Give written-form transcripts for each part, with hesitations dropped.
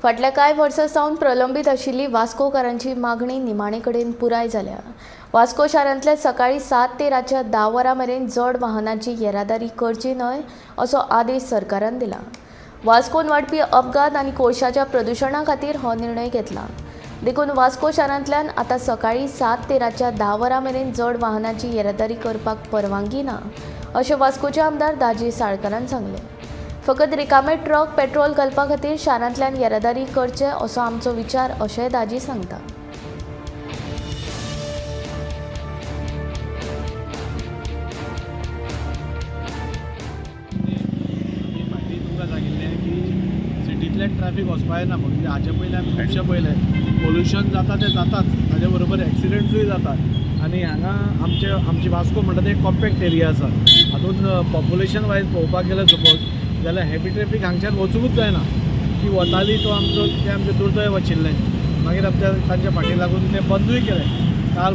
फाटल्या कांय वर्सां सावन प्रलंबीत आशिल्ली वास्कोकारांची मागणी निमाणे कडेन पुराय जाल्या. वास्को शारांतल्या सकाळीं 7 ते रातच्या 10 वरां मेरेन जड वाहनांची येरादारी करची न्हय असो आदेश सरकारान दिला. वास्कोन वाडपी अपघात आनी कोळशाच्या प्रदुशणा खातीर हो निर्णय घेतला. देखून वास्को शारांतल्यान आतां सकाळीं 7 ते रातच्या 10 वरां मेरेन जड वाहनांची येरादारी करपाक परवानगी ना अशें वास्कोचे आमदार दाजी साळकारान सांगलें. फकत रिकामे ट्रक पेट्रोल घालपा खातीर शारांतल्यान येरादारी करचे असो आमचो विचार अशेंय दाजी सांगता. आमी तुमकां सांगिल्लें की सिटींतल्यान ट्रॅफिक वचपा जायना म्हणून. हाचे पयलीं आमी खुबशें पळयलें, पोल्युशन जाता तें जाताच, ताजे बरोबर एक्सिडंट्सूय जातात. आनी हांगा आमचे आमची वास्को म्हणटा ते एक कॉम्पॅक्ट एरिया आसा. हातूंत पॉप्युलेशन वायज पळोवपाक गेल्यार सपोज जाल्यार हेवी ट्रॅफीक हांगच्यान वचुंकूच जायना. ती वताली तो आमचो तें आमचें दुर्दैव आशिल्लें. मागीर आमच्या तांच्या फाटी लागून तें बंदूय केलें. काल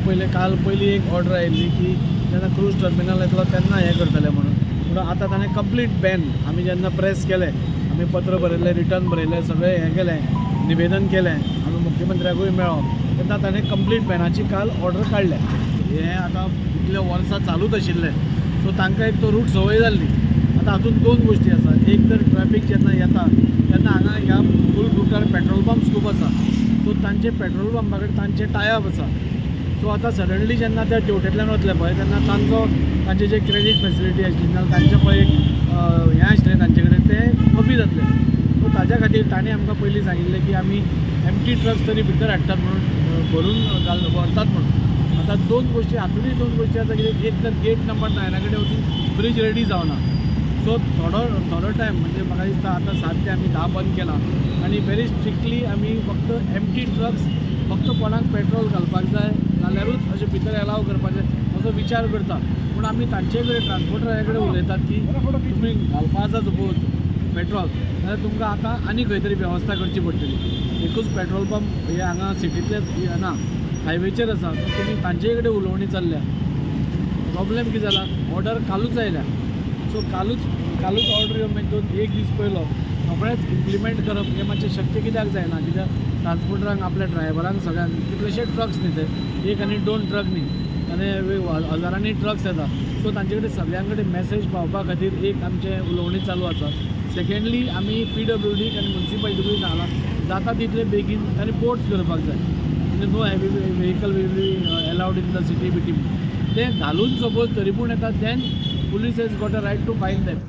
पयली एक ऑर्डर आयिल्ली की जेन्ना क्रूज टर्मिनल येतलो तेन्ना हें करतले म्हणून. पूण आतां ताणें कंप्लीट बॅन. आमी जेन्ना प्रेस केलें, आमी पत्र बरयलें, रिटर्न बरयलें, सगळें हें केलें, निवेदन केलें, आमी मुख्यमंत्र्याकूय मेळ्ळो तेन्ना ताणें कंप्लीट बॅनाची काल ऑर्डर काडल्या. हें आतां इतले वर्सां चालूच आशिल्लें, सो तांकां एक तो रूट संवय जाल्ली. आतां हातूंत दोन गोश्टी आसा. एक तर ट्रॅफीक जेन्ना येता तेन्ना हांगा ह्या फूल रुटार पेट्रोल पंप्स खूब आसा, सो तांचे पेट्रोल पंपा कडेन तांचे टायप आसा. सो आतां सडनली जेन्ना त्या तेवटेंतल्यान वतले पळय तेन्ना तांचो तांचे जे क्रेडीट फेसिलिटी आशिल्ली नाल्यार तांचें पळय एक हें आशिल्लें तांचे कडेन तें कमी जातलें. सो ताज्या खातीर तांणी आमकां पयलीं सांगिल्लें की आमी एमटी ट्रक्स तरी भितर हाडटात म्हणून, भरून घाल व्हरतात म्हणून. आतां दोन गोश्टी हातूंतय दोन गोश्टी आसा कितें, एक तर गेट नंबर 9 कडेन वचून ब्रीज रेडी जावना. सो थोडो थोडो टायम म्हणजे म्हाका दिसता आतां 7 ते आमी 10 बंद केला आनी व्हेरी स्ट्रिक्टली आमी फक्त एमटी ट्रक्स फक्त कोणाक पेट्रोल घालपाक जाय जाल्यारूच अशें भितर एलाव करपाचें असो विचार करता. पूण आमी तांचे कडेन ट्रान्सपोर्टरा कडेन उलयतात की तुमी घालपा आसा सपोज पेट्रोल जाल्यार तुमकां आतां आनी खंय तरी वेवस्था करची पडटली. एकूच पेट्रोल पंप हे हांगा सिटींतले ना, हायवेचेर आसा. तुमी तांचे कडेन उलोवणी चल्ल्या. प्रॉब्लेम कितें जाला, ऑर्डर कालूच आयल्या. सो कालूच कालूच ऑर्डर येवन मागीर दोन एक दीस पयलो रोखडेंच इम्प्लिमेंट करप हें मातशें शक्य कित्याक जायना. कित्याक ट्रान्सपोर्टरांक आपल्या ड्रायव्हरांक सगळ्यांक कितलेशे ट्रक्स न्ही ते, एक आनी दोन ट्रक न्ही, आनी हजारांनी ट्रक्स येता. सो तांचे कडेन सगळ्यां कडेन मॅसेज पावपा खातीर एक आमचें उलोवणी चालू आसा. सेकेंडली आमी PWD आनी मुन्सिपालिटीकूय सांगलां जाता तितले बेगीन तांणी बोर्ड्स करपाक जाय, म्हणजे no heavy vehicle will be allowed in the city बिटी. ते घालून सपोज तरी पूण येता then police has got a right to fine them.